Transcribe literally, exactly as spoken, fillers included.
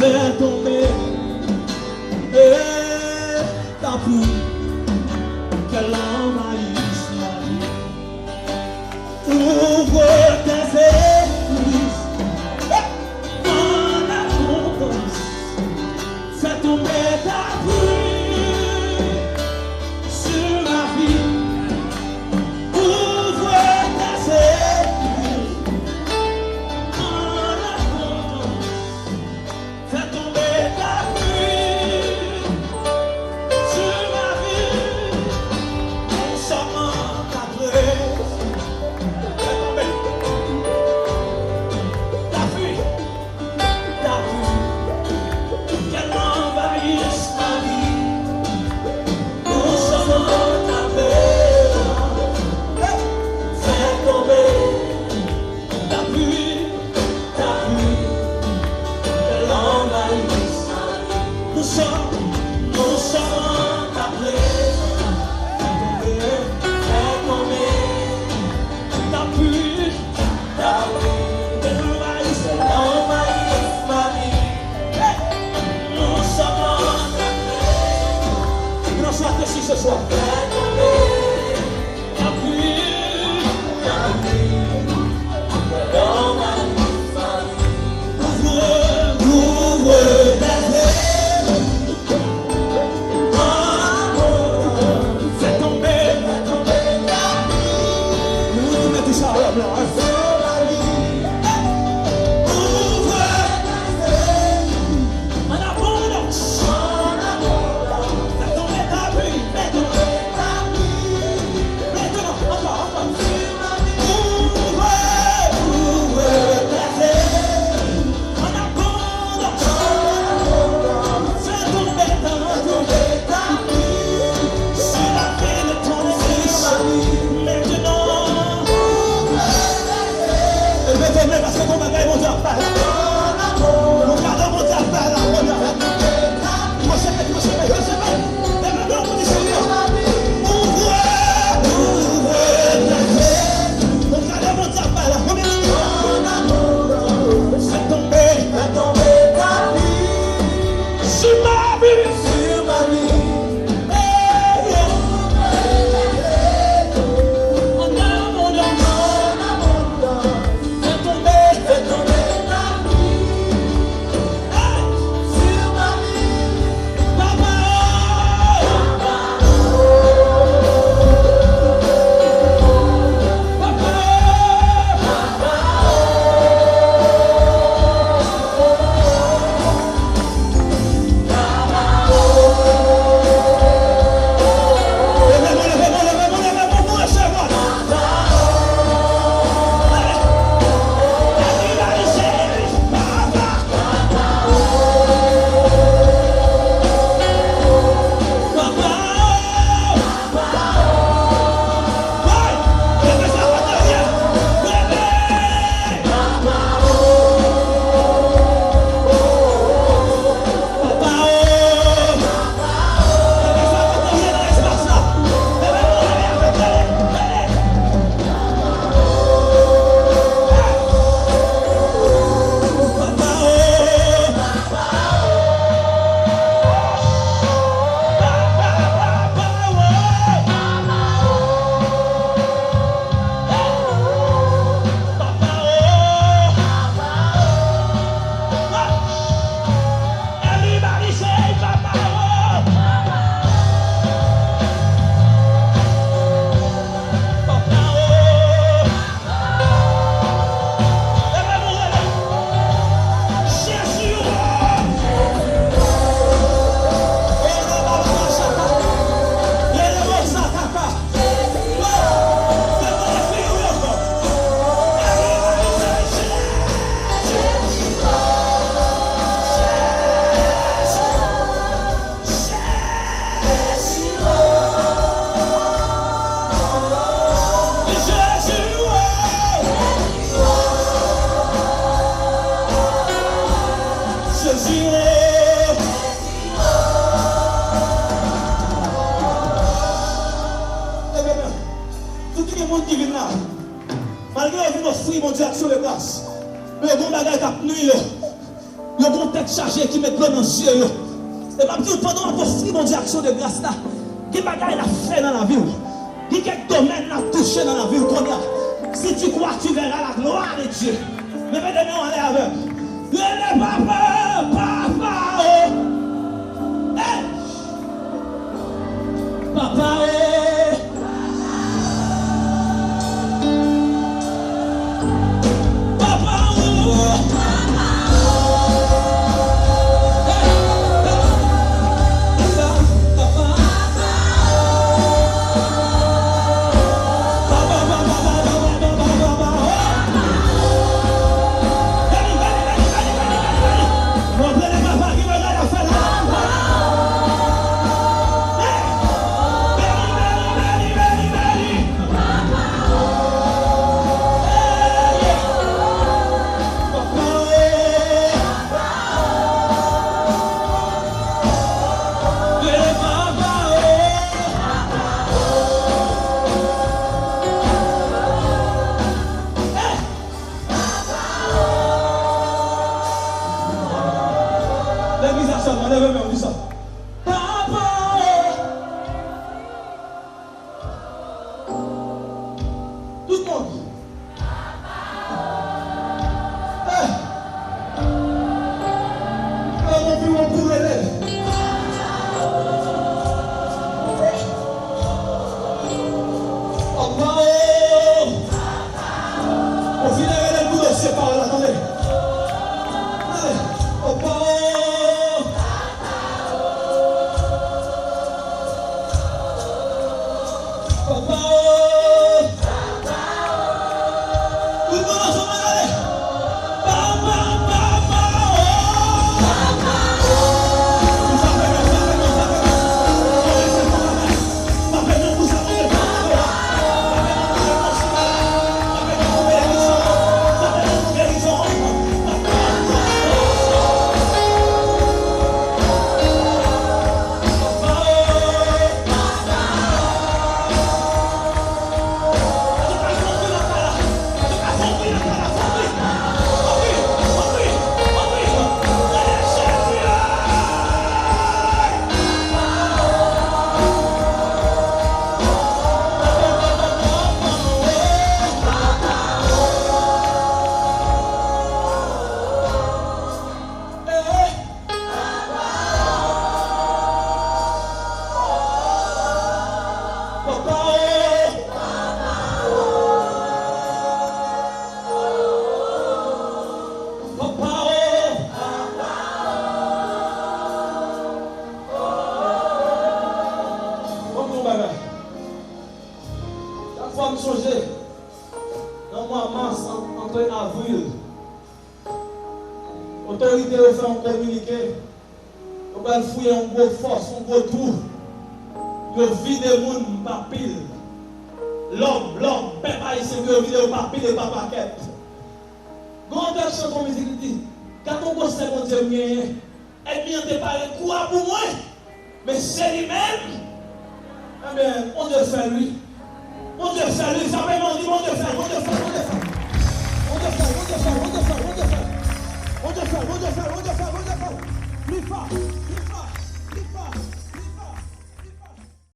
Fè tonbe, eh, lapli, kè l anvayi lavi. Ouvre tes églises, eh, an abondance. Fè tonbe ta pli sur ma vie. Ouvre tes églises, an abondance. Fè tonbe ta pli sur ma vie. Non sèlman ta pli, fè tonbe ta pli, ta pli, kè l anvayi lavi. Non sèlman ta pli, fè tonbe ta pli, ta pli, kè l anvayi. Non sèlman, non sèlman ta pli, fè tonbe ta pli, ta pli, kè l anvayi, anvayi lavi. Hey! Non sèlman ta pli. Gran sa te si se swa. An abondans. Fè tonbe ta pli, fè tonbe ta pli. Fè tonbe, ankò, ankò. Ouvre, ouvre tes églises. An abondans. Fè tonbe ta pli. Sur la vie de ton église. Maintenant. Leve vòm, paske gon bagay Bondye ap fè la. Yon kado Bondye ap fè la. Pwoche men, pwoche men, pwoche men. Leve men w pou di Senyè. Ouvre, ouvre, ouvre. Yon kado Bondye ap fè la. Fè tonbe, fè tonbe ta pli. Sur ma vie. Sur ma vie. Hey, yeah. An abondans. Fè tonbe, fè tonbe ta pli. Hey! Sur ma vie. Papa, oh! Papa, oh! Tout ki gen moun ki vin la, malgre yo vin ofri Bondye aksyon de gras, men yo gen yon bagay k ap nwi yo. Yo gon tèt chaje ki met dlo nan zye yo. E m ap di w, pandan w ap ofri Bondye aksyon de gras la, gen bagay l ap fè nan lavi w. Gen kèk domèn l ap touche nan lavi w kounye a. Si tu crois, tu verras la gloire de Dieu. Leve de men w anlè avè m. Rele papa, papa, oh. Hey! Papa, oh. Papa, oh. Hey, papa, papa. Legliz la sèlman, leve men w, di sa. Papa, oh. Tout moun. Hey! Lè nou pi wont pou rele. Papa, oh! Konsidere l pou dosye pa w la, tande. Hey! Papa, oh! Papa, oh! Tout moun ansanm, ann ale! Papa, papa, oh! Chak fwa m sonje, nan mwa mas, an, antre avril, otorite yo fè yon kominike, yo pral fouye yon gwo fòs, yon gwo twou. Yo vide moun pa pil. Lòm, lòm, pèp ayisyen pou yo vide yo pa pil e pa pakèt. Gon tèt chante yon mizik, li di, gad yon gwosè Bondye m genyen. Ènmi an te pare kou a pou mwen, men se li menm. Ebyen, Bondye fè l, wi. Bondye fè l, wi. Frape men w, di, Bondye fè l, Bondye fè l, Bondye fè l.